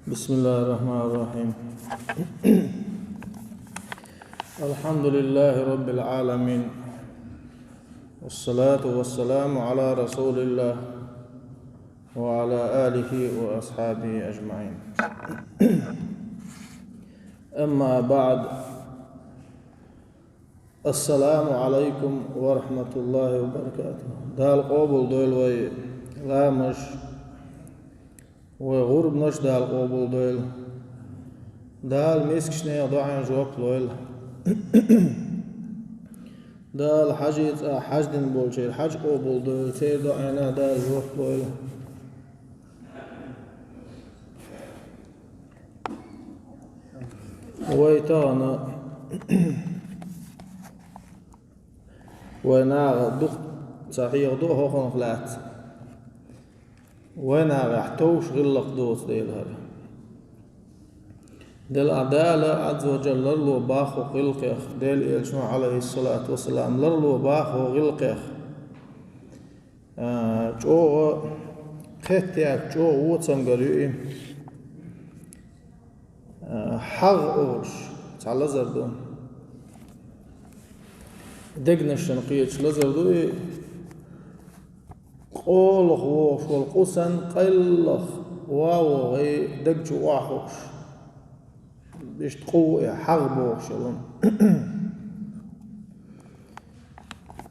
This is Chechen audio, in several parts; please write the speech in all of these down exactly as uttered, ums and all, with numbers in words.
بسم الله الرحمن الرحيم. الحمد لله رب العالمين. والصلاة والسلام على رسول الله وعلى آله وأصحابه أجمعين. أما بعد. السلام عليكم ورحمة الله وبركاته. Дала къобал дойла вай ламазаш, вай гӀурбанаш Дала къобал дойла. Дала мискача нехан доӀайна жоп лойла. Дала хьажцӀа хьаждина болчеран хьаж къобал дойла, церан доӀайна Дала жоп лойла. Вай тахана, вай наха дукха ца хьехаду хӀокхунах лаьцна. Вай нахах товш гӀиллакх доцу дела хӀара. Дела Дала Ӏазза ва Джалла ларло боху гӀиллакхех, Делан Элчано, Ӏалайхиссалату вассалам, ларло боху гӀиллакхех. А, чӀогӀа кхетта яц, чӀогӀа вон цамгар ю и. А, хьагӀ олуш цхьа лазар ду. Дегнашна кхеташ лазар ду и. Къолах вогӀуш волу къу санна, къайлаха ван вогӀий даг чу охьахууш. Иштта къу ву и, хьагӀ бохуш йолу.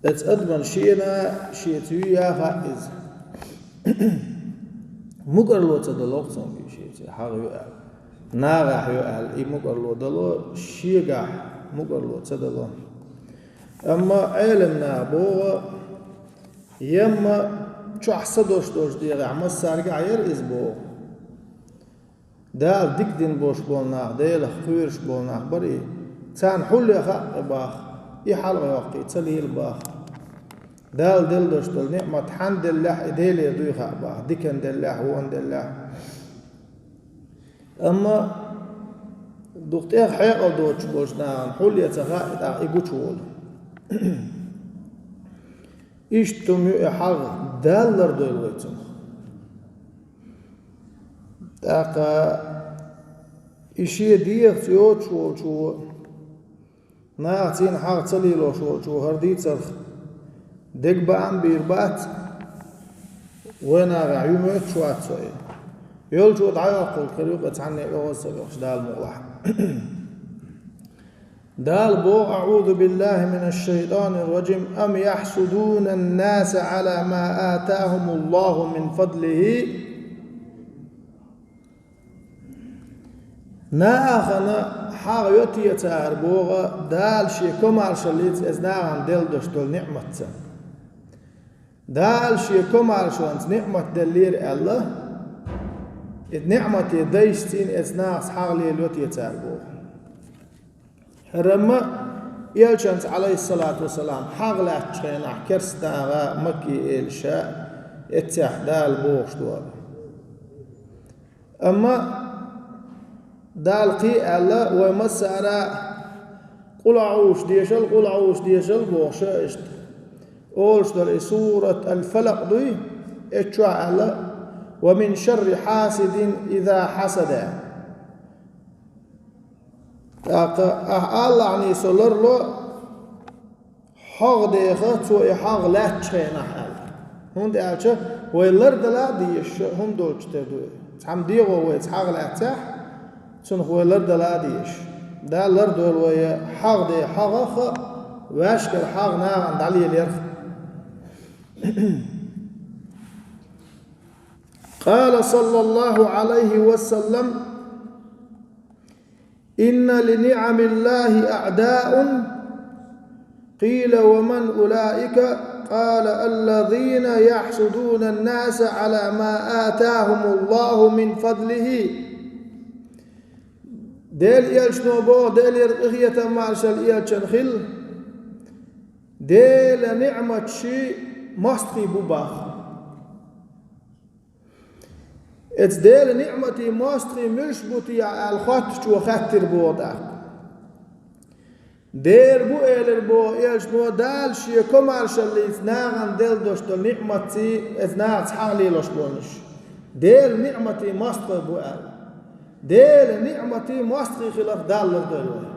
Эцу адаман шена шеца юй яха иза. Мукъарло ца дало цунга и шеца хьагӀ ю аьлла. Нахахь ю аьлла, и мукъарло дало, шегахь мукъарло ца дало. Амма Ӏелам наха боху, емма чохь са долуш долчу дегӀехь массаьрга а яра иза боху. Дала дика дина болуш болу нах, Делах кхоьруш болу нах бара и. Царна хьулъян хаьа баха, и хьалха йоккхий ца лела баха. Дала делла долуш долу ниъмат хьанна деллехь, и Делера дуй хаьа баха, диканна деллехь, вонна деллехь. Амма дукха тӀех хьекъал доцуш болчу нахана хьулъян ца хаьа, тӀаккха и гучуволу. Иштта хӀума ю и хьагӀ, Дала лардойла вай цунах. ТӀаккха и шен дегӀаца йоцуш волчо, наха цӀена хьагӀ ца лелош волчо хӀара дийцарх дегабаам бийр бац, вай нахахь ю моьттуш вац со и. Йолчо дӀайоккхур хир ю, кхин цхьанне оьгӀаз ца бохуш, Дала мукъалахь. Дала боху: أعوذ بالله من الشيطان الرجيم. أم يحسدون الناس على ما آتاهم الله من فضله. Нахана хьагӀ йо те цара боху, Дала шен комаршаллица эца нахана делла долуш долу ниъматца. Дала шен комаршонца ниъмат деллера аьлла, и ниъмате дайша цӀена эца нахаца хьагӀ лелайо те цара боху. ХӀарамма Элчанца, Ӏалайхиссалату вассалам, хьагӀ лаьттачу хенахь керстанаха, Макки элаша, эццехь Дала бохуш ду. Амма Дала кхин а аьлла, вай массара а къулъаӀузаш дешал, къулъаӀузаш дешал бохуша иштта. Олуш дара и сурат Аль-Фалакъ дуй, эцу чохь аьлла: «Ва мин шарри хьасидин иза хьасада». ТӀаккха ахь Аллахьний со ларло, хьагӀ деха, цо и хьагӀ лаьттачу хенахь аьлла. ХӀунда аьлча вай лардала а дезаш хӀума долчу тера ду и. Цхьамма дегӀо вайца хьагӀ лаьцнехь, цунах вай лардала а дезаш. Дала лардойла вай хьагӀ де хьагӀах а, ваьшкара хьагӀ нахана дӀалеларх а. قال صلى الله عليه وسلم: إن لنعم الله أعداء. قيل: ومن أولئك؟ قال: الذين يحسدون الناس على ما آتاهم الله من فضله. Делан Элчано боху, Делера къинхетам, маршалла Элчанна хила, Делан ниъматаш мостагӀий бу боху. Эцу Делан ниъматийн мостагӀий муьлш бу те аьлла хоттучо хаьттира боху тӀаккха. Дера бу элира боху Элчано, Дала шен комаршаллица нахана делла долуш долу ниъматций эцу нахаца хьагӀ лелош болнаш. Делан ниъматийн мостагӀий бу аьлла. Делан ниӀматий мостагӀий хиларх Дала лардойла вай.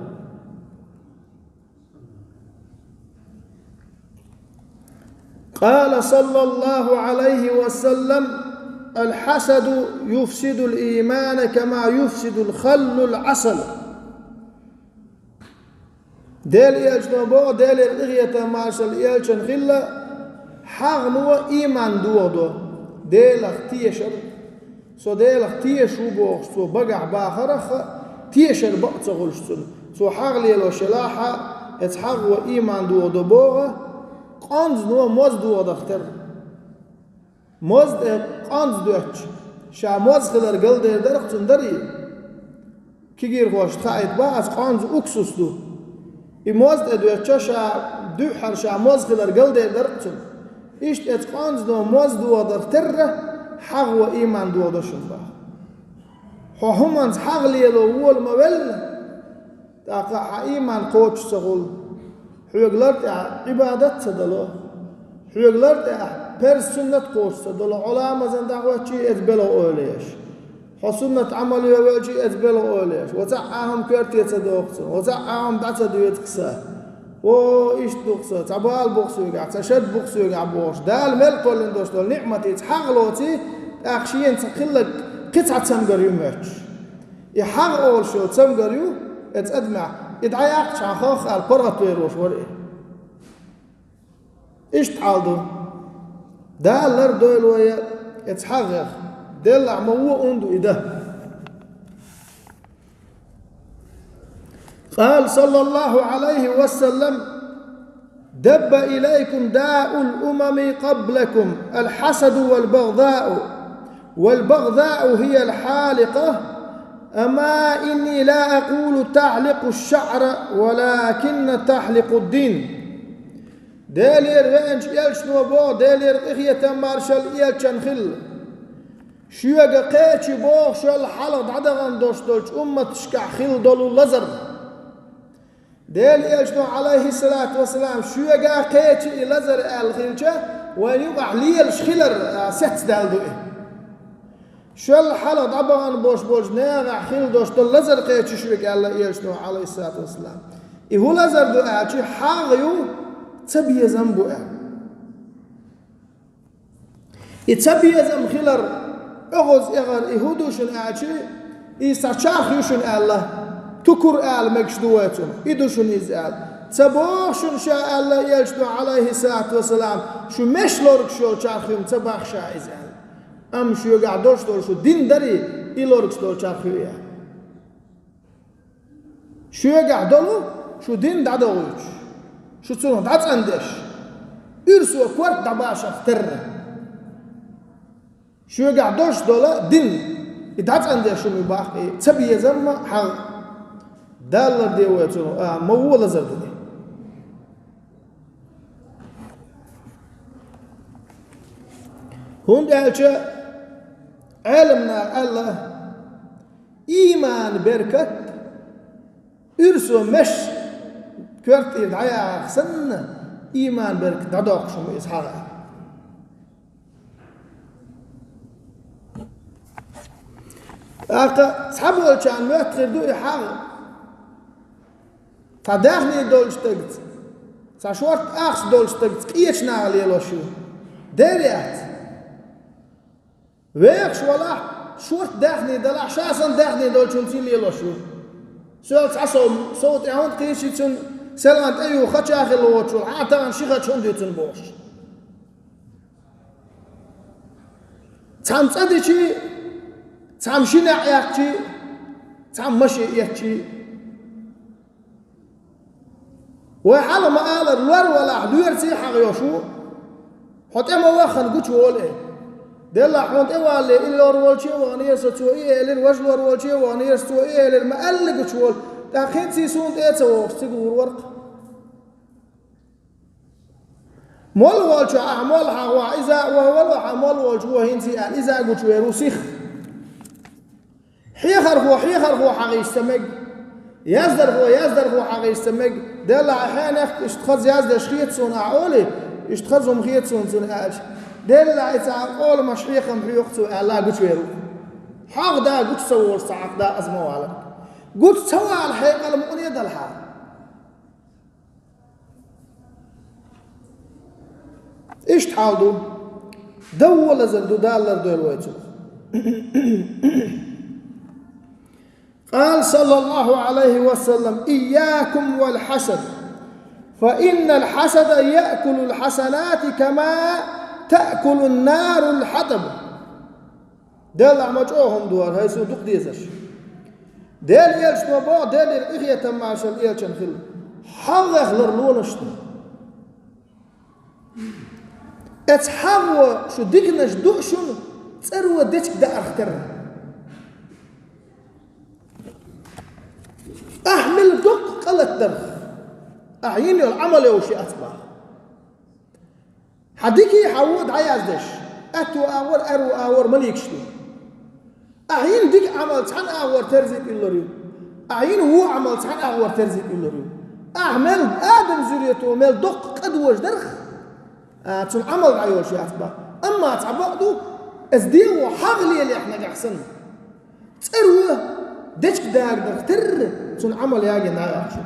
قال صلى الله عليه وسلم: الحسد يفسد الإيمان كما يفسد الخل العسل. Делан Элчано боху, Делера къинхетам, маршалла Элчанна хилла, хьагӀ ма ву иман дохадо, Делах тешар. Со Делах тешаш ву бохуш, цо багахь бахарх а, тешар бакъ ца хуьлуш цунна. Цо хьагӀ лелош елахь а, эца хьагӀо иман дохадо боху, къонзано моз дохадарх терра. Моз тӀе къонза доьттуш, ша моз хилар галдер дарх цунна дарий? Кегийрхошна хаийта бах ас, къонза уксус ду. И моз тӀе доьттуш, ша дуьххьара ша моз хилар галдер дарх цунна. Иштта эца къонзано моз дохадарх терра, хьагӀо иман дохадо шуна бах. Хьо хӀуманца хьагӀ лело вола ма велла, тӀаккха хьан иман кхочуш ца хуьлу. Хьоьга лар тӀехь Ӏибадат а ца дало. Хьоьга лар тӀехь парз суннат кхочуш ца дало. Хьо ламазан дӀахӀоьттичий, эца белха ойла еш. Хьо суннат Ӏамал йо велчий, эца белха ойла еш. Ва цхьаъ а хӀума коьрте ца доху цунна, ва цхьаъ а хӀума дӀа ца доьду-кх сан. О, иштта ду-кх сан, цхьа бала бу-кх соьгахь, цхьа шад бу-кх соьгахь бохуш, Дала мел кхоьллина долуш долу ниӀматица хьагӀ лоций, тӀаккха шена ца хилларг кхин цхьа цамгар ю моьттуш. И хьагӀ олуш йолу цамгар ю, эца адамехь, и дӀаяккхачхьана хах аьлла, паргӀатвер волуш вара и. Иштта хьал ду. Дала лардойла вай эца хьагӀех, деллахь ма вон ду и дан. قال صلى الله عليه وسلم: دب إليكم داء الأمم قبلكم، الحسد والبغضاء، والبغضاء هي الحالقة، أما إني لا أقول تحلق الشعر، ولكن تحلق الدين. Делера веанчу Элчано боху, Делера къинхетам, маршалла Элчанна хилла. Шуьга кхечи бохуш йолу хьалха дӀадахана долуш долчу умматашкахь хилла долу лазар. Делан Элчано, Ӏалайхиссалату вассалам, шуьга кхечи и лазар аьлла хилча, вайна юкъахь лелаш хилар, а, сецдаьлла ду и. Шел хьалха дӀабахана болуш болчу нахехь хилла долуш долу лазар кхечи шуьга аьлла Элчано, Ӏалайхиссалату вассалам. И хӀун лазар ду аьлча, хьагӀ ю, цабезам бу аьлла. И цабезам хилар, оьгӀаз эгӀар и хӀун ду шуна аьлча, и сан чарх ю шуна аьлла, тукур ала мегаш ду вай цунах, и ду шуна иза аьлла. Ца боху шуна ша аьлла Элчано, Ӏалайхиссалату вассалам, шу меш лоргуш йолу чарх ю, ца боху ша иза аьлла. Амма шуьгахь долуш долу шу дин дарий, и лоргуш долу чарх ю и аьлла. Шуьгахь долу шу дин дӀадохуьйтуш, шу цунах дӀацӀандеш, уьрсо корта дӀабашарх терра. Шуьгахь долуш долу дин, и дӀацӀандеш шуна ю баккхий, цабезам а хьагӀ. Дала ларде вай цунах, а, ма вон лазар ду и. ХӀунда аьлча Ӏеламнаха аьлла, иман беркат, уьрсо меш коьртера дӀаяхарх санна, иман беркат дӀадоккхуш хӀума иза хьагӀ. ТӀаккха цхьаболчарна моьттуш хир ду и хьагӀ. Цхьа даьхни долчу стагца, цхьа шорта ахча долчу стагца къечу наха лелош ю. Дера яц. Вехаш валахь, шорта даьхни далахь, ша санна даьхни долчуьнца лелош ю. Соьл цхьа сов, сов тӀе хӀунда кхийсий цуьнан, селхан тӀе юха хача хилла воцучул, хьан тахана ши хача хӀунда ю цуьнан бохуш. Цхьамма цӀа дичий, цхьамма ши неӀ яьккхичий, цхьамма машен эцчий. Вай хьалха ма-аллара, лор валахь, лоьраций хьагӀ йолуш ву. Хьо тӀе ма-ваххана гучуволу и. Деллахь хьуна тӀе валале, и лор волче а ваханера со, цо и элира, важа лор волче а ваханера со, цо и элира, ма-аллара гучуволу. ТӀаккха хӀинций суна тӀе а ца вогӀуш, цига гӀур вара-кх. Молла волчохь ахь молла хьагӀ вахь, иза а вахавала, ахь молла волчу вон хӀинций аьлла, иза а гучувер ву сиха. Хьехархо хьехархо хьагӀ йиш ца мега. Яздархо яздархо хьагӀ йиш ца мега. Деллахь, хьенех иштта хаза яздеш хета суна ахь олий, иштта хаза хӀума хета суна цунна аьлча. Деллахь, и цхьа къоламаш хьехам хьоькху цо аьлла, гучувер ву. ХьагӀ да гуча ца волуш цхьа хьагӀ да аз ма валар. Гуча ца вала хьекъал мукъане а далахьа. Иштта хьал ду. Даввалазар ду, Дала лардойла вай цунах. قال صلى الله عليه وسلم: إياكم والحسد، فإن الحسد يأكل الحسنات كما تأكل النار الحطب. Делахь ма чӀогӀа хӀума ду хӀара, хӀай суна дукха дезарш. Делан элчано боху, Делера къинхетам, маршалла элчанна хила: хьагӀех ларлолаш ду. Эцу хьагӀо шу диканаш ду шуна цӀаро дечиг даарх терра. Ахьа мел доккха къа латдарх. Ахьа йина йолу Ӏамал йовш яц боху. Хьан дикий, хьан вуо дӀаяздеш, аьтту агӀор, аьрру агӀор маликаш ду. Ахьа йина дика Ӏамал цхьана агӀор терзий тӀуьллур ю. Ахьа йина вон Ӏамал цхьана агӀор терзий тӀуьллур ю. Ахьа мел адам зуьрето мел доккха къа дожа дарх, а, цуьнан Ӏамал дӀайолуш яц боху. Амма цхьа бакъ ду, эцу дегӀо хьагӀ лелахь нагахь санна, цӀаро дечиг дагадарх терра, цуьнан Ӏамал ягийна нагахь чу.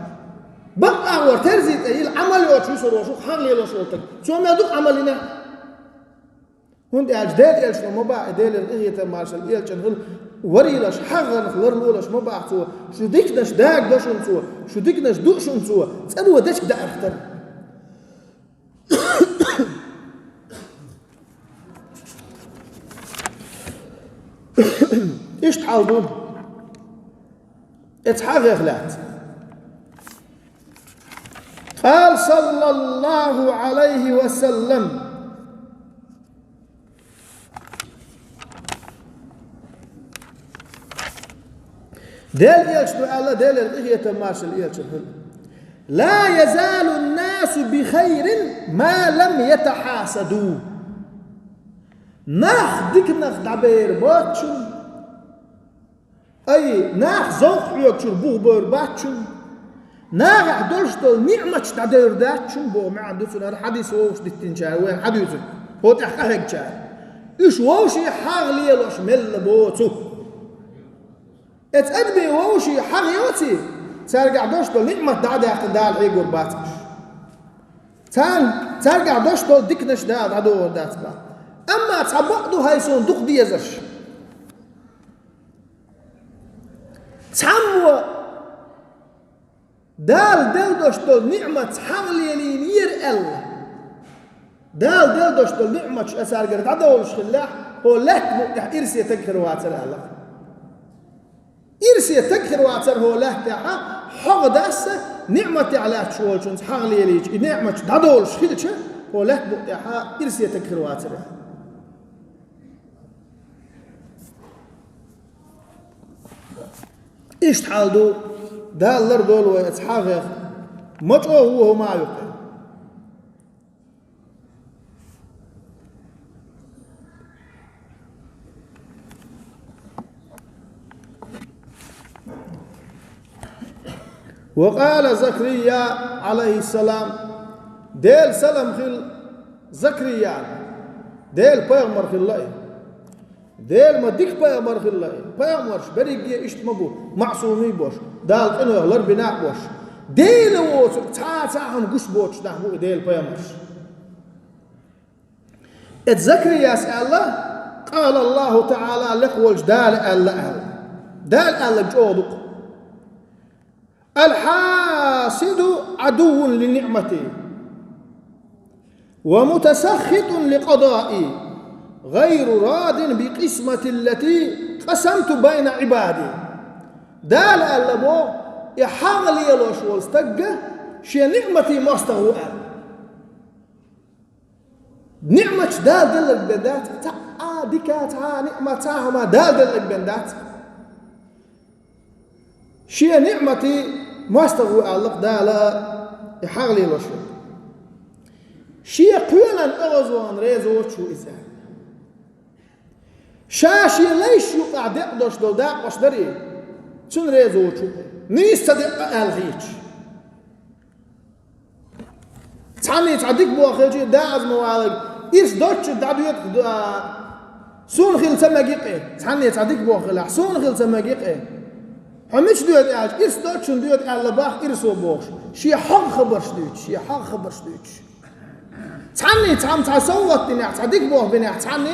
Бакъ агӀор терзий тӀе йилла Ӏамал йоцуш висар волуш ву хьагӀ лелош волу стаг. Цо мел дукха Ӏамал йина. ХӀунда аьлча Делан элчано ма боху, Делера къинхетам, маршалла элчанна хила: варийлаш, хьагӀех ларлолаш ма боху цо, шу диканаш дагадо шуна цо, шу диканаш ду шуна цо, цӀаро дечиг даарх терра. Иштта хьал ду. Эцу хьагӀех лаьцна. قال صلى الله عليه وسلم. Делан элчано аьлла, Делера къинхетам, маршалла элчанна хила: لا يزال الناس بخير ما لم يتحاسدوا. Нах диканах дӀабер боцучунна, ай, нах зовкх хьоьгучуьра бух бер бацучунна, нахехь долуш долу ниӀматаш дӀадевр дацучунна боху маьӀна ду цунна хӀара хьадис вовшах диттинчара, вайна хьадуьйцург, хӀокху тӀехь къахьегначара. Уьш вовшийн хьагӀ лелош мелла боцу. Эцу адамийн вовшийн хьагӀ йоций, цаьргахь долуш долу ниӀмат дӀа а даьккхина, Дала хьийгор бац уьш. Царна, цаьргахь долуш долу диканаш Дала дӀадохур дац боху. Амма цхьа бакъ ду, хӀай суна дукха дезарш. Цхьаммо Дала делла долуш долу ниӀматца хьагӀ лелийнера аьлла, Дала делла долуш долу ниӀматаш ас цаьргара дӀадовлуш хиллехь, хӀокху лаьттан букъа тӀехь ирсе таг хир вацара аьлла. Ирсе таг хир вацара хӀокху лаьттехь, хьагӀ дас ниӀматехь лаьтташ волчунца хьагӀ лелийча, и ниӀматаш дӀадовлуш хилча, хӀокху лаьттан букъа тӀехь ирсе таг хир вацара аьлла. Иштта хьал ду, Дала лардойла вай эцу хьагӀех, ма чӀогӀа вон хӀума а ю кхин. وقال زكريا عليه السلام, Делан салам хила Закарияна, Делан пайхамар хилла и. Делан ма дика пайхамар хилла и. Пайхамарш берриге иштта ма бу, маъсумий бош, Дала къинойх ларбина а бош. Дела воцург цхьа а цхьа а хӀума гуш боцуш нах бу и Делан пайхамарш. Эцу Закарияс аьлла: قال الله تعالى, лекха волчу Дала аьлла аьлла. Дала аьлларг чӀогӀа ду-кх: الحاسد عدو لنعمتي ومتسخط لقضائي غير راض بالقسمة التي قسمت بين عبادي. Дала аьлла боху, и хьагӀ лелош волу стагга шен ниӀматийн мостагӀа ву аьлла. НиӀматаш Дала делларг бен дац, цхьа а дика, цхьа а ниӀмат, цхьа а хӀума Дала делларг бен дац. Шен ниӀматийн мостагӀа ву аьлла-кх Дала и хьагӀ лелош верг. Шен кхоьлина оьгӀазвахана реза воцуш ву иза аьлла. Ша шен лайш юкъахь декъадош долу дакъош дарий, цунна реза воцуш ву. Нийса ца декъа аьлла хеташ. Цхьанний цхьа дика боху хилча, да аз ма валлаг, ирс доцчу дӀадоьду, а, Суна хила ца меги-кх, цхьанне цхьа дика боху хилахь, суна хила ца меги-кх. Хьо мича доьду аьлча, ирс доцчунна доьду аьлла бах ирсо бохуш. Шен хьагӀ хабарш дуьйцу, шен хьагӀ хабарш дуьйцу. Цхьанне цхьамма цхьа совгӀат динехь, цхьа дика боху бинехь, цхьанне.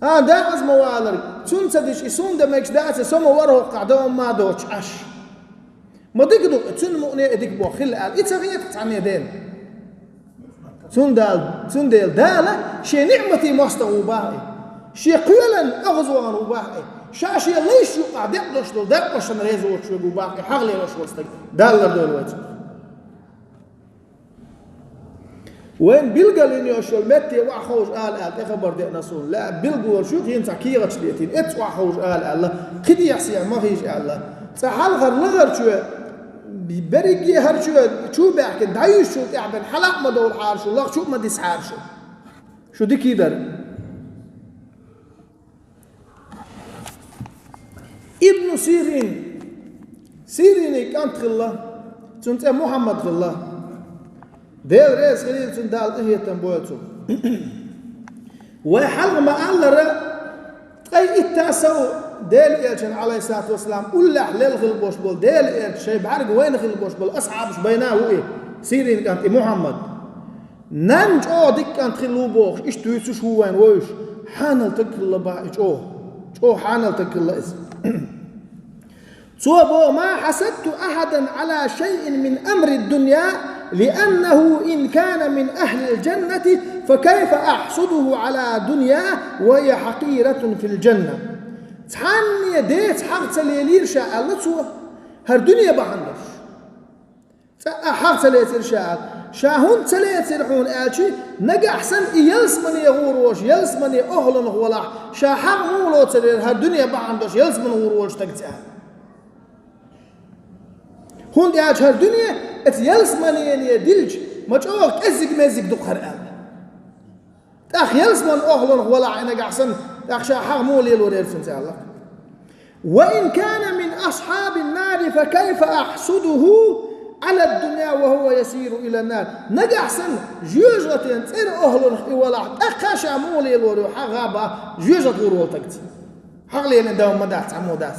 А, дакъаза ма валар. Цунна ца дича, и суна дан мегаш дац, со ма вара хӀокхахь, дан ма доцуш Ӏаш. Ма дика ду, цуьнан мукъане а дика боху хилла аьлла. И ца хета цхьанне дена. Цундела, цундела Дала шен ниӀматийн мостагӀа ву бах и. Шен кхоьлан оьгӀазвахана ву бах и. Ша шен лайш юкъахь декъ долуш долу дакъошна реза воцуш верг ву бах и, хьагӀ лелош волу стаг. Дала лардойла вай цунах. Вайн билгал йина йолуш йолу метте охьаховша ала аьлла, тӀе хабар деана суна. Лаьа билгало шу хӀинца кехаташ летийна, эцца охьаховша ала аьлла, кхидехьа сехьа ма хевша аьлла. Цкъа хьалхара лахара чоь, берриге хӀара чоь чу баьхкина, дӀаюьйшучул тӀаьхьа бен хьала а ма довлахьара шу, лаха чу а ма дисахьара шу. Шу дика дара. Ибну Сирин, Сиринийн кӀант хилла, цуьнан цӀе Мухьаммад хилла. Дела реза хилийла цунна, Дала къинхетам бойла цунна. Вай хьалха ма-аллара, ткъе итт сов Делан Элчанан, Ӏалайхиссалату вассалам, уллехь лелла хилла болуш болу Делан Элча, шайн бӀаьрга вайна хилла болуш болу асхьабаш байна ву и, Сиринийн кӀант и Мухьаммад. Нанна чӀогӀа дика кӀант хилла ву бохуш, иштта дуьйцуш ву вайна вовзаш, хьанал таг хилла бах и чӀогӀа. ЧӀогӀа хьанал таг хилла иза. Цо боху: «ما حسدت أحدا على شيء من أمر الدنيا، لأنه إن كان من أهل الجنة، فكيف أحسده على دنيا وهي حقيرة في الجنة». Цхьанне деца хьагӀ ца лелийра ша, аьлла цо, хӀара дуьне бахьана долуш. Цкъа а хьагӀ ца лецира ша аьлла. Ша хӀунда ца лецира хьуна аьлча, нагахь санна и ялсамане гӀур волуш, ялсамане охӀланах валахь, ша хьагӀ муха лоцур яра хӀара дуьне бахьана долуш ялсамане гӀур волчу стагца аьлла. ХӀунда аьлча хӀара дуьне, оцу ялсамане дилча, ма чӀогӀа кӀеззиг-меззиг ду-кх хӀара аьлла. ТӀаккха ялсамане охӀланах валахь и нагахь санна, тӀаккха ша хьагӀ муха лелор яра цуьнца аьлла. «وإن كان من أصحاب النار فكيف أحسده على الدنيا وهو يسير إلى النار». Нагахь санна жоьжахатин цӀера охӀланах и валахь, тӀаккха ша муха лелор ю хьагӀ бах жоьжахатехь гӀур волу стагца. ХьагӀ лелийна дан ма дац, цхьаммо дац.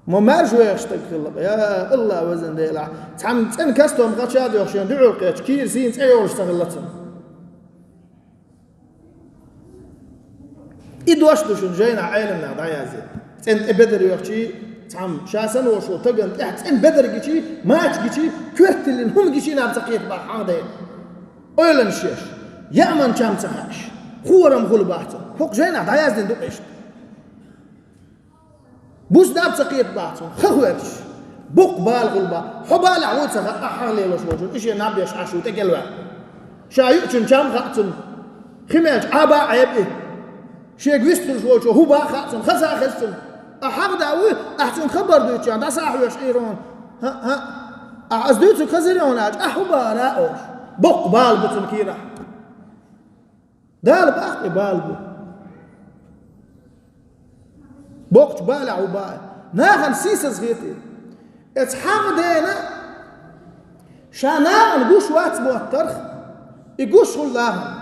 Ма маьрша вехаш стаг хилла-кх, я АллахӀ, везан Дела, цхьана цӀена кастом кхача а доьху, шен дуьхьал кхечу кийра сийна цӀе йолуш ца хилла цунна. И дош ду шуна жайнахь Ӏеламнаха дӀаяздина. ЦӀена тӀе бедар йоьхчий, цхьамма ша санна волуш волу стагана тӀехь цӀена бедар гичий, мача гичий, коьрта тиллина хӀума гичий наб ца кхета бах хьагӀ дайна. Ойланаш еш, яа-ман чам ца хаьаш, хӀорам хуьлу бах цунна. ХӀокху жайнахь дӀаяздина ду-кх иштта. Буса наб ца кхета бах цунна, ха хоьттуш. Боккха бала хуьлу бах. Хьо балехь вуй ца хаьа, ахь хьагӀ лелош волчунна, и шен наб еш Ӏаш ву тӀе кӀелваьлла. Ша юучун чам хаьа цунна. Хи мелча Ӏаба а Ӏеба и. Шега вистхуьлуш волчо хӀун бах хаьа цунна, хаза а хеза цунна. Ахь хьагӀ да вуй, ахь цунна хабар дуьйцучарна дӀасахьоьжуш Ӏийр хьуна. ХӀаъ, хӀаъ. Ахь аса дуьйцург хазир хьуна аьлча, ахь хӀун бара а олуш. Боккха бала бу цунна кийрахь. Дала бакъ и бала бу. Боккхачу балехь ву баа. Нахана сийсаза хета и. Эца хьагӀ дена, ша нахана гуш вац моттарх, и гуш хуьлу нахана.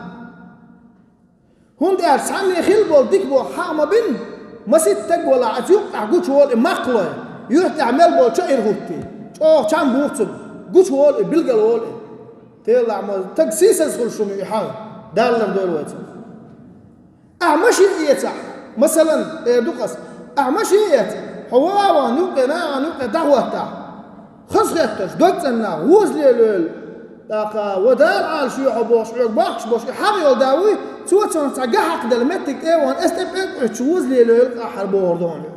ХӀунда аьлча цхьанне хила болу дика боху хьагӀ ма бина, масийтта стаг валахь, эца юккъехь гучуволу и макхалой, юьртахь мел болу чаир хӀуттий. ЧӀогӀа чам буху цунна, гучуволу и, билгал волу и. Телахь ма, стаг сийсаза хуьлуш хӀума ю и хьагӀ, Дала лардойла вай цунах. Ахьа машен эцахь, масалан, эр ду-кх ас, ахьа машен эцахь, хьо ван а ван юккъе, нахана юккъе дӀахӀоттахь, хазахеттарш, дог цӀаннах, воза лелайойла, тӀаккха ва Дала Ӏалашйойла хьо бохуш, хьоьга бахкаш болуш, и хьагӀ йолу да вуй, цо цунах цхьа га хьакхаделла меттиг тӀе а вахана, эс тӀе пӀелг Ӏуьттуш воза лелайойла-кх ахь хӀара бохург ду хьуна.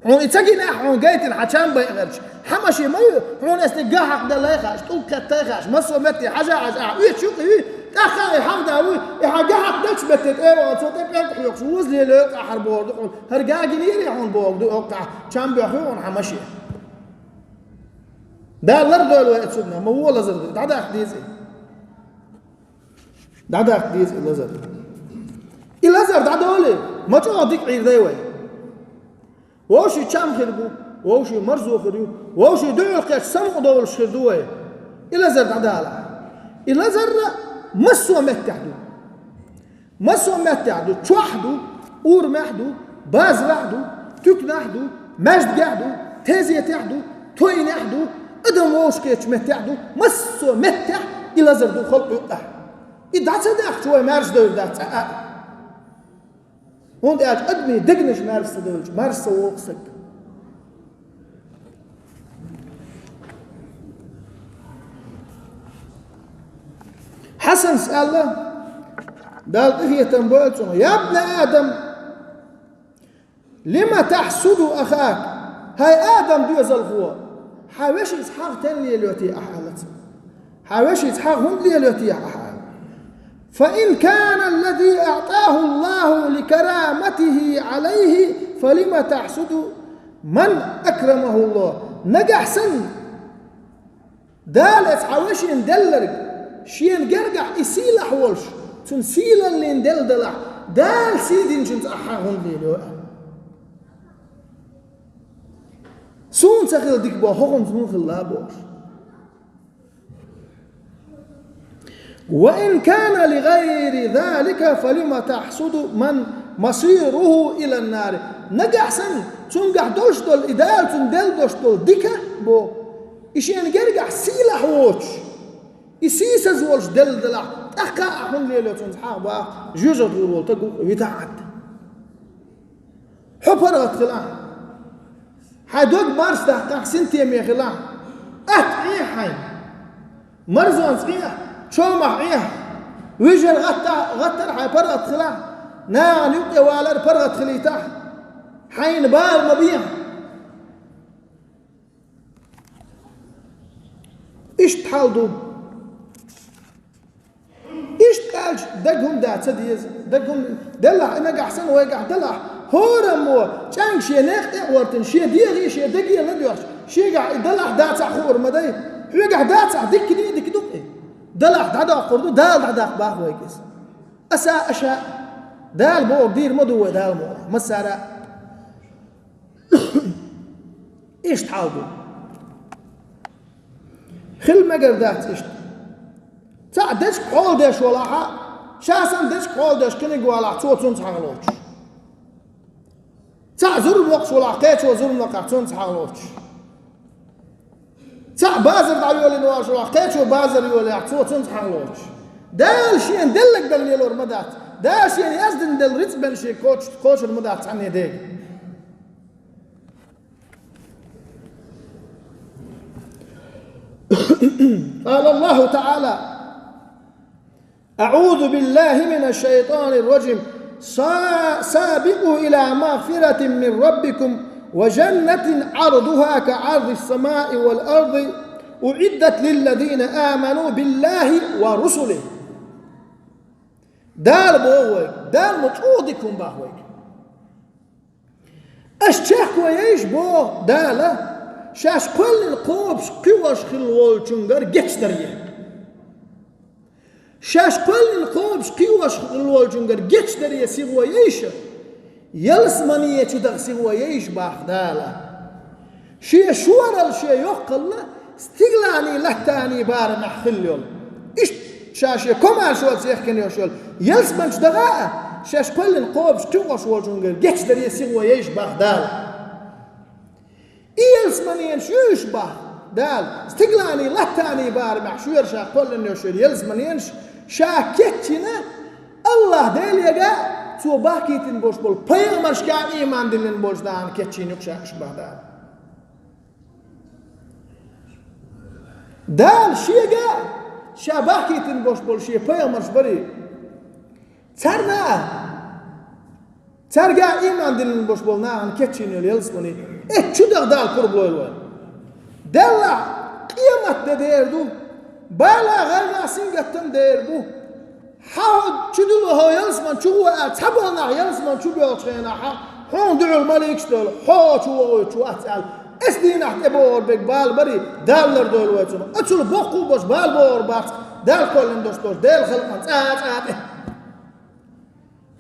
Хьуна и ца гинехь, хьуна гайтина хьан чам байинарчу, хьан машен ма ю, хьуна эс тӀе га хьакхаделлай хаьаш, тӀулг кхеттай хаьаш, массо а метте хьажа-хьажа ахь оьцуш ю-кх и, тӀаккха и хьагӀ да вуй, и хьан га хьакхаделлачу метте тӀе а вахана, цо тӀе пӀелг хьоькхуш воза лелайойла-кх ахь хӀара бохург ду хьуна, хӀара га гинера хьуна бохург ду хьуна, хьан чам боьхна хьуна хьан машен. Дала лардойла вай эцунна, ма вон лазар ду, дӀадаккха деза и. ДӀадаккха деза и лазар. И лазар дӀадолий, ма чӀогӀа дика Ӏийр дай вай. Вовшийн чам хир бу, вовшийн марзо хир ю, вовшийн дуьхьал кхетча самукъадовлуш хир ду вай. И лазар дӀадалахь. И лазар массо а меттехь ду. Массо а меттехь ду, чохь ду, урамехь ду, базарахь ду, туьканахь ду, маьждигехь ду, тезетехь ду, тойнехь ду, адам вовшахкхетачу меттехь ду, массо а меттехь и лазар ду халкъ юкъахь. И дӀа ца даьхча, вай маьрша девр дац цкъа а. ХӀунда аьлча адамийн дегнаш маьрша ца девлча, маьрша ца вогӀу стаг. Хьасанс аьлла, Дала къинхетам бойла цунах: «Я бна Адам, лима тахьсуду ахака?» ХӀай Адам доьзалхо, хьан вешица хьагӀ тенна лелайо те ахьа аьлла цо. Хьан вешица хьагӀ хӀунда лелайо те ахьа аьлла. «Фа ин кана аллази аътаху Аллаху ли караматихи алайхи, фа лима тахьсуду ман акрамаху Аллах?» Нагахь санна, Дала эца хьан вешина делларг, шена гергахь и сийлахь волуш, цунна сийлаллин делла далахь, Дала сий динчунца ахьа хьагӀ хӀунда лелайо аьлла. Суна ца хилла дика боху, хӀокхунца хӀун хилла бохуш. «Ва ин кана ли гӀайри залика, фа лима тахьсуду ман масируху илан нари». Нагахь санна, цуьнгахь долуш долу и Дала цунна делла долуш долу дика боху, и шена гергахь сийлахь воцуш, и сийсаз волуш делла далахь, тӀаккха а хӀунда лелайо цунца хьагӀ боху, жоьжахатин гӀур волу стаг ву, витахь Ӏадда. Хьо паргӀат хилахь. Хьайн дог марс даккхахь, синтеме хилахь. Атта Ӏехьа хьайна. Марзонца Ӏехьа, чомахь Ӏехьа. Вижар гӀатта-, гӀаттар хьайн паргӀат хилахь. Нахана юкъе валар паргӀат хилийтахь. Хьайна бала ма бехьа. Иштта хьал ду. Иштта аьлча, дага хӀума да ца деза, дага хӀума делахь, и нагахь санна вайгахь далахь, хӀораммо чӀаьнга шен некъ тӀе а гӀортина, шен дегӀе, шен даге ладоьгӀча, шегахь и далахь дацахь хуур ма дай, хьоьгахь дацахь диккане а дика ду-кх и. Далахь дӀадоккхур ду, Дала дӀадаккха боху вайга иза. Аса а, аша а, Дала бохург дийр ма ду вай, Дала ма вахь, массара а. Иштта хьал ду. Хила мегар дац иштта. Цхьаъ дечиг хьола деш валахь а, ша санна дечиг хьола деш кхиниг валахь, цо цунца хьагӀ лоцуш. Цхьаъ зурма локхуш валахь, кхечо зурма лакхахь, цунца хьагӀ лоцуш. Цхьаъ базар дӀайолийна волуш валахь, кхечо базар йолехь, цо цунца хьагӀ лоцуш. Дала шена деллаг дала лелор ма дац. Дала шена яздина делла рицкъ бен шега кхочуш-, кхочур ма дац цхьанне дега. قال الله تعالى: أعوذ بالله من الشيطان الرجيم. سا-، سابقوا إلى مغفرة من ربكم وجنة عرضها كعرض السماء والأرض أعدت للذين آمنوا بالله ورسله. Дала боху вайга, Дала ма чӀогӀа дика хӀума боху вайга. Аша чехкаяйша боху Дала, шаьш кхоьллина кхобуш кхиош хилла волчуьнгара гечдаре. Шаьш кхоьллина кхобуш кхиош хилла волчуьнгара гечдаре сихо яйша, ялсамане чу даха сихо яйша боху Дала. Шен шоралла, шен йоккхалла стигаланий, латтаний барамехь хилла йолу. Иштта ша шен комаьршоца яхкина йолуш йолу ялсамани чу даха а, шаьш кхоьллина кхобуш кхиош волчуьнгара гечдаре сихо яйша боху Дала. И ялсаманенаш юйш боху Дала, стигаланий, латтаний барамехь шуьйра ша кхоьллина йолуш йолу ялсаманенаш ша кечйина, АллахӀ Делега а, Цо бахкийтина болуш болу пайхамаршка а ийман диллина болчу нахана кечйина ю-кх ша уьш боху Дала. Дала Шега а, Ша бахкийтина болуш болу Шен пайхамарш барий, царна а, цаьрга а ийман диллина болуш болу нахана кечйина йолу ялсамани, эццу чу даха Дала пурба лойла вайна. Деллахь, къемат де дер ду, бала, гӀайгӀа, сингаттам дер бу. Хьан хьо чу дуьллу хьо ялсаман чу гӀо аьлла, цхьаболу нах ялсаман чу боьлхучу хенахь, хьуна дуьхьал маликаш а долу, хьо чу вогӀуьйтуш вац аьлла, эцу дийнахь тӀебогӀур берг бала барий, Дала лардойла вай цунах. Оцул боккха болуш бала богӀур бац, Дала кхоьллина долуш долчу Делан халкъана цкъа а цкъа а тӀе.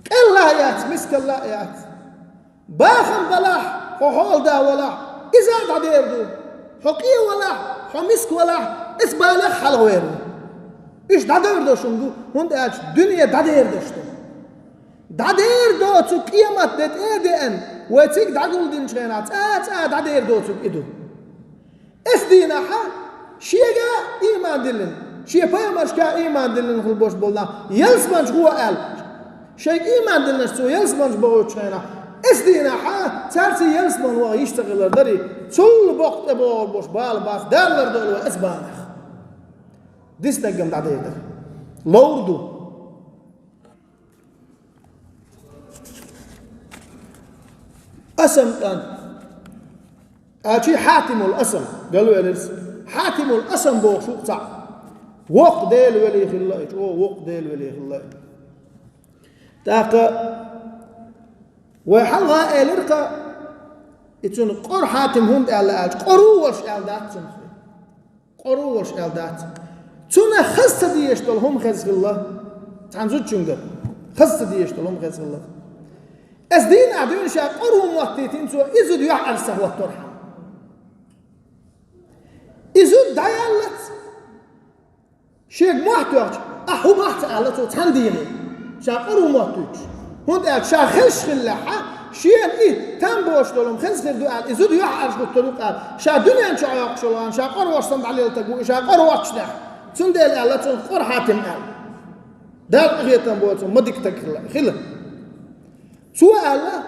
Къелла а яц, мискалла а яц. Бахам балахь, хьо хьолада валахь, иза а дӀадер ду. Хьо къе валахь, хьо миска валахь, эцу балех хьалхавер ву. Уьш дӀадер долуш хӀума ду, хӀунда аьлча дуьне дӀадер долуш ду. ДӀадер доцург къематде тӀе а деана, вай цига дӀагулдинчу хенахь цӀа а, цӀа а дӀадер доцург и ду. Эс дийнахьа шега а ийман диллина, шен пайхамаршка а ийман диллина хила болуш болу нах, ялсаманчу гӀо аьлла, шайга ийман диллинарш цо ялсаманчу бохуьйтучу хенахь, эс дийнахьа цаьрца ялсаман ваха йиш ца хилар дарий, цул боккха тӀе богӀур болуш бала бац, Дала лардойла вай эс баланах. Дистаггам дӀадер дара. Ловр ду. Асам кӀант. Аьлчи Хьатимул Асам, галвелира. Хьатимул Асам бохуш ву цхьаъ. Воккха Делан вели хилла и, чӀогӀа воккха Делан вели хилла и. ТӀаккха вай хьалха а элира-кх, и цунна Къор Хьатим хӀунда аьлла аьлча, къора ву волуш аьлла дац цунах. Къора ву волуш аьлла дац. Цунах хаза ца дезаш долу хӀума хеза хилла. Цхьана зудчуьнгара хаза ца дезаш долу хӀума хеза хилла. Эс дийнахь дуьйна ша къора ву моттийтина цо, и зуда юьхьӀаьржа ца хӀотторхьама. И зуда дӀаяллалц, шега мохь тоьхча, ахь хӀун боху ца аьлла цо цхьана дийне, ша къора ву моттуьйтуш. ХӀунда аьлча ша хезаш хиллехьа, шена и там боцуш долу хӀума хеза хир ду аьлла, и зуда юьхьӀаьржа хӀуттур ю-кх аьлла, ша дуьнен чохь йоккхуш йолу ван, ша къора вош санна дӀалелла таг ву, и ша къора воццушехь, цундела аьлла цунах Къор Хьатим аьлла. Дала къинхетам бойла цунна, ма дика стаг хилла, хилла. Цо аьлла: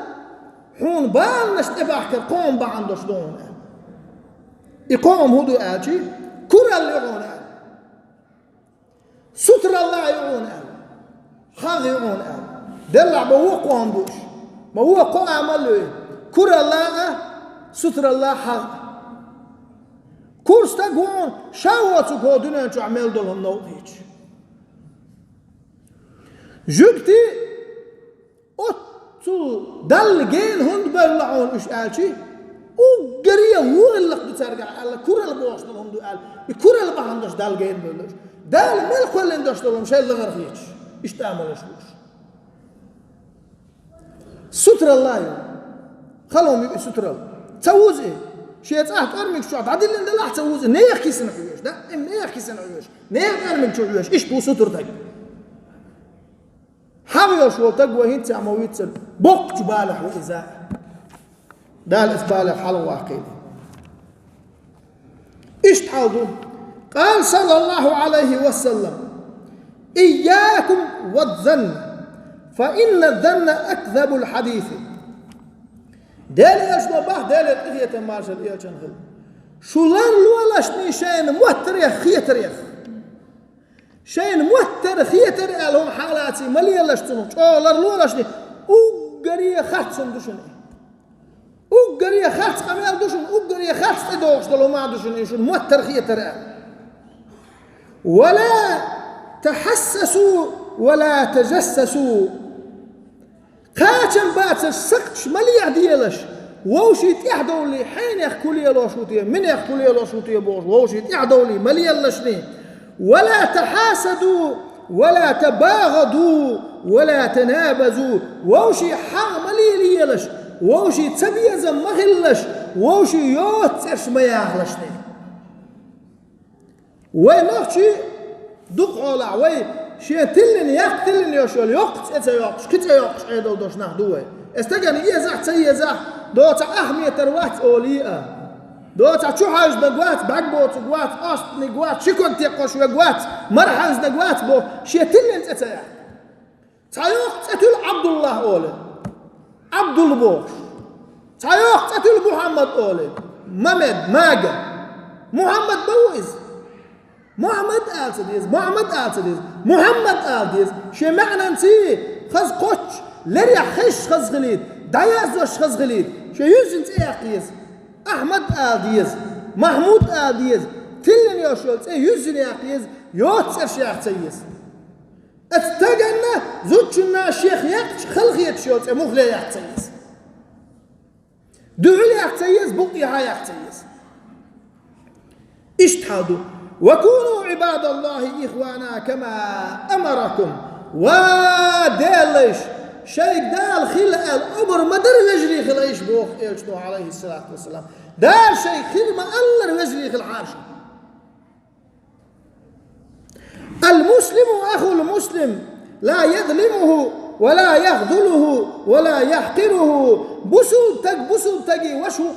«Хьуна баланаш тӀебахкар кхо хӀума бахьана долуш ду хьуна», – аьлла. И кхо хӀума хӀун ду аьлчи, куралла ю хьуна аьлла. Сутаралла ю хьуна аьлла. ХьагӀ ю хьуна аьлла. Деллахь ма вукху кхо хӀума ду уьш. Ма вукху кхо амал ю и. Куралла а, сутаралла а, хьагӀ а. Кура стаг ву хьуна, ша воцург хӀокху дуьнен чохь мел долу хӀума новкъа хеташ. Жуьгти оццул Далла гена хӀунда бевлла хьуна уьш аьлчи, уггаре а вон гӀиллакх ду цаьргахь аьлла, куралла бохуш долу хӀума ду аьлла, и куралла бахьана долуш Далла гена бевлла уьш. Дала мел кхоьллина долуш долу хӀума шайна лахара хеташ, иштта амалаш луш. Сутаралла ю. Хала хӀума ю и сутаралла. Ца вуза и. Шен цӀахь тӀормиг чохь дӀадиллина делахь ца вуза и. Нехан кисана хьоьжуш, даим нехан кисана хьоьжуш, нехан тӀормиг чу хьоьжуш. Иштта ву сутара стаг. ХьагӀ йолуш волу стаг вай хӀинца а ма вуьйццара, боккхачу балех ву иза. Дала эс балех хьалаваккхийла. Иштта хьал ду. Къала саллаллаху Ӏалайхи ва саллам: «Ийякум ва занна, фа инна занна акзабул хьадиси». Делан Элчано боху, Делера къинхетам маршалла Элчанна хила. Шу ларлолашний шайна моттарех, хетарех. Шайна моттар, хетар аьлла хӀума хьалаций ма лелаш цунах, чӀогӀа ларлолашний, уггаре харц хӀума ду шуна. Уггаре харц къамел ду шуна, уггаре харц тӀедогӀуш долу хӀума ду шуна, и шуна моттар, хетар аьлла. «Ва ла тахьассасу, ва ла тажассасу». Кхачам бацаш сакхташ ма лехьаделаш, вовшийн тӀаьхьадовлий, хьенех кху лелош ву те, минех кху лелош ву те бохуш, вовшийн тӀаьхьадовлий ма лелашний. «Ва ла тахьасаду, ва ла табагӀаду, ва ла танабазу». Вовшийн хьагӀ ма лелаелаш, вовшийн цабезам ма хилалаш, вовшийн йоццу цӀераш ма яхалашний. Вай нохчий дукха хьолахь, вай шен тиллина, яккха тиллина йолуш йолу, йоккха цӀе ца йоккхуш, кхин цӀе йоккхуш Ӏедал долуш нах ду вай. Эс стагана езахь, ца езахь, доцахь ах метр вац олий а. Доцахь чу хьаьжнаг вац, бӀаьрг боцург вац, остниг вац, ши ког текхош верг вац, мара хьаьжнаг вац боху, шен тиллина цӀе ца яккха. Цхьа йоккха цӀе туьллу Ӏабдуллахь олий. Ӏабдулла бохуш. Цхьа йоккха цӀе туьллу Мухьаммад олий. Мамед, Мага. Мухьаммад ма ву иза. Мухьаммад ала ца деза, Мухьаммад ала ца деза. Мухьаммад ала деза. Шен маьӀнанций хаза кхоччуш, лерехь хезаш хаза хилийта, дӀаяздеш хаза хилийта. Шен юьззина цӀе яккха еза. Ахьмад ала деза. Махьмуд ала деза. Тиллина йолуш йолу цӀе юьззина яккха еза. Йоццу цӀераш яккха ца еза. Аса стаганна, зудчунна шех яккхачу халахеташ йолу цӀе муххале яккха ца еза. Дуьхьал яккха ца еза, букъ яхьа яккха ца еза. Иштта хьал ду. «Ва куну Ӏибадаллахи ихвана кама амаракум». Ва Делан лайш, шайга Дала хила аьлла омра ма дара вежарий хила айша боху Элчано, Ӏалайхиссалату вассалам. Дала шайга хила ма аллара вежарий хила хьаша. «Ал-муслиму ахул муслим, ла язлимуху ولا يخذله ولا يحقره. Бусулба таг, бусулба таге ваша ву.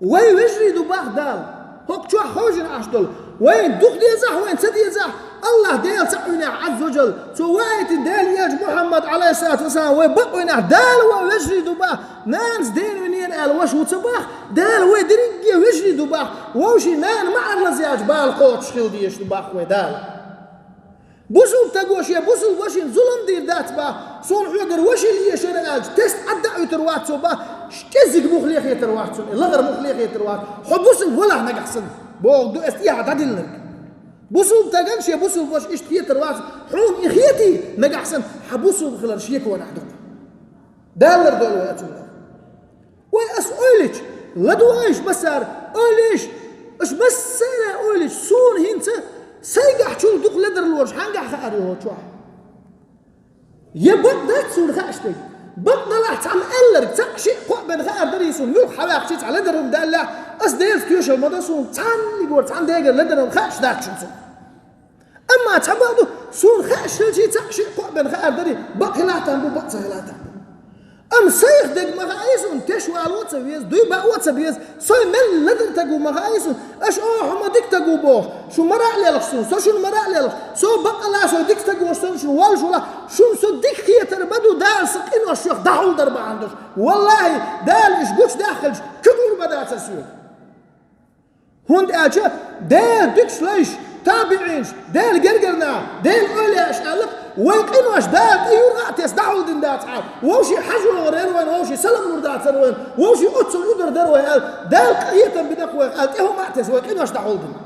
Вай вежарий ду бах Дала. ХӀокху чохь хожина Ӏаш долу. Вайн дукха дезахь, вайн ца дезахь, Аллах Дела цхьаъ винехь, Ӏазза ва Джалла. Цо ваийтина Дела элча Мухьаммад, Ӏалайхиссалату вассалам, вай бакъвинехь, Дала вай вежарий ду бах. Нанас дена винера аьлла ваша ву ца бах. Дала вай дерриге вежарий ду бах. Вовшийн нана ма-, Ӏарлазъяьлча бала кхочуш хила дезаш ду бах вай Дала. Бусулба таго шен бусулба вашина зулам дийр дац бах, суна хьоьгара ваша лелаш яра аьлча, тесна Ӏадда а Ӏуьйтур вац цо бах, кӀеззиг муха лехетар вац цунна, и лахара муха лехетар вац. Хьо бусулба валахь нагахь санна, бохург ду ас тӀехьа дӀадиллинарг. Бусулба тагана шен бусулба ваша иштта хетар вац, хьуна и хетий нагахь санна, хьан бусулба хилар шеконахь ду. Дала лардойла вай оцунах. Вай ас ойлича, ладугӀийша массара, ойлийша, аша массара а ойлича, суна хӀинца сайгахь чул дукха ледарлонаш хьангахь хаар ю хӀокху чохь? Я бакъ дац суна хууш дерг? Бакъ далахь цхьамма аьлларг, цхьаъ шиъ кхоъ бен хаар дарий суна, муьлхха хьан ваьккхича цхьа ледарам даьллехь, ас Делаца тоьшалла ма до суна, цхьаннигора цхьана дегара ледарам хууш дац шуна суна. Амма цхьа бакъ ду, суна хууш хилчий цхьаъ шиъ кхоъ бен хаар дарий, бакъ хила там бу, бакъ ца хила там бу. Амма сайх дерг ма хаьий суна, теш вало а ца веза, дуй бао а ца беза, со мел ледар таг ву ма хаьий суна, аша оха хьо ма дика таг ву бохуш, шу мара а лелхаш суна, со шуна мара а лелхаш, со бакъалла со дика стаг волуш санна шуна воллуш валахь, шуна со дика хетар ма ду, Дала сан къинош шух дӀахьулдар бахьана долуш. Валлахьи, Дала иша гучудаьхна хилча, куьг лур ма дац аса соьга. ХӀунда аьлча Делан дикачу лайша, табиӀинаш, Делан гергара нах, Делан эвлаяаш аьлла, вайн къинош Дала тӀе юргӀа а тесна дӀахьулдина дацахьара, вовшийн хьажа вогӀур яра вайна, вовшийн салам лур дацара вайна, вовшийн оццул уьдур дара вай аьлла, Дала къинхетам бина-кх вайх аьлла, тӀе хӀума а тесна вайн къинош дӀахьулдина.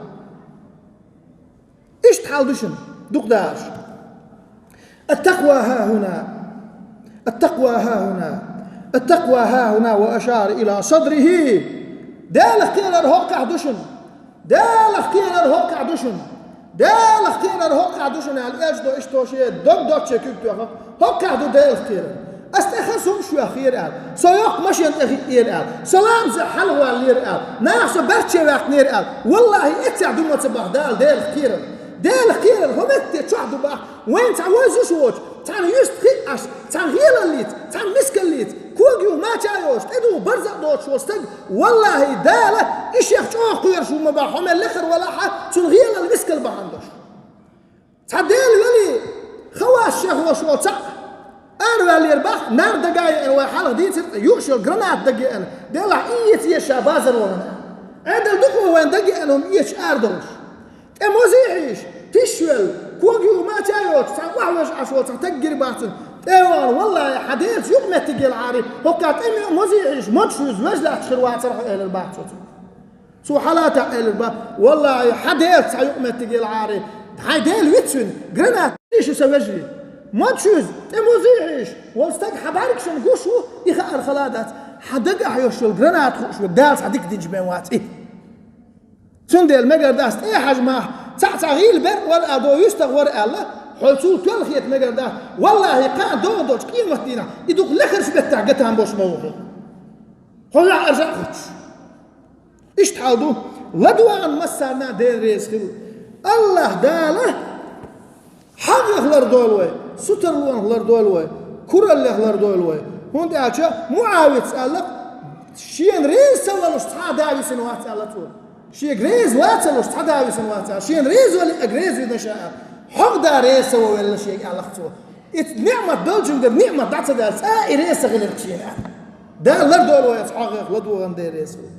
Иштта хьал ду шуна, дукха дахарш. التقوى ها هنا. التقوى ها هنا. التقوى ها هنا وأشار إلى صدره. Делах кхерар хӀокхахь ду шуна. Делах кхерар хӀокхахь ду шуна. Делах кхерар хӀокхахь ду шуна аьлла, элча до иштта шен дог доцче куьг тоьхна. ХӀокхахь ду Делах кхерар. Ас тӀе хаза хӀумаш йоьхнера аьлла. Со йоккха машен тӀе хиънера аьлла. Со ламаза хьалаваллера аьлла. Наха со баьрчче ваьккхинера аьлла. Валлахьи, эццехь ду ма ца бах Дала Делах кхерар. Делах кхерар хӀокху метте чохь ду бах. Вайн цхьа вовзуш воцуш, цхьана юьстах хиъна Ӏаш, цхьана гӀелаллица, цхьана мискаллица, кога юха мача а йоцуш, тӀедуха барзакъ доцуш волу стаг, валлахьи, Дала и шех чӀогӀа кхоьруш ву ма бах, хьо мел лехар валахь а, цунна гӀелал мискал бахьана долуш. Цхьа Дела вели, Хавас шех волуш волу цхьаъ араваьллера бах, нар дага а еана, вай хьалха дийцира, юуш йолу граната дага а еана, делахь и эца еза ша базар вахана. Ӏедал дукха вайн дага а еана, хӀума эцаш арадолуш. ТӀе мозий хьийзаш, тиш велла, кога юха мача а йоцуш, цхьана охьавожа Ӏаш волу цхьа таг гира бах цунна. ТӀе а вахана, валлахьи, хьан Делаца юкъаметтиг елахьара, хӀокху тӀе мозий хьийзаш, модаш вуьзна, вежа лаьтташ хир вацара хьо, элира бах цо цунна. Цо хьалатахь элира бах, валлахьи, хьан Делаца хьан юкъаметтиг елахьара, хьайн Дела вицвина, граната шу сан вежарий. Модаш вуьзна, тӀе мозий хьийзаш, волу стаг хьан бӀаьргашна гуш ву, и хаар хала дац. Хьан дагахь йолуш йолу граната хууш верг Дала цхьа дика динчу бен вац и. Цундела мегар дац, тӀе а хьажа мах, цхьаъ цхьа гӀийла бер а вара а до, юьстах вара аьлла, хьо цул тоьлла хета мегар дац. Валлахьи, кхана догӀу долчу къематдийнахь, и дукха лехарчу меттехь гатам болуш ма ву хьо. Хьо юьхь аржа а хуьттуш. Иштта хьал ду, ладогӀан массарна а Дела реза хила. Аллах Дала хьагӀех лардойла вай, сутарлонах лардойла вай, кураллех лардойла вай. ХӀунда аьлча МуӀавица аьлла, шена реза ца волуш цхьа а да висина вац аьлла цо. Шега реза вац а луш цхьа да висина вац аьлла. Шена реза вале а реза вина ша аьлла. ХьогӀ да реза ца валла шега аьлла цо. Иза ниӀмат долчуьнгара ниӀмат дӀа ца даьлла, цкъа а и реза ца хилира шена аьлла. Дала лардойла вай аса хьагӀех ладогӀан Дела реза хила.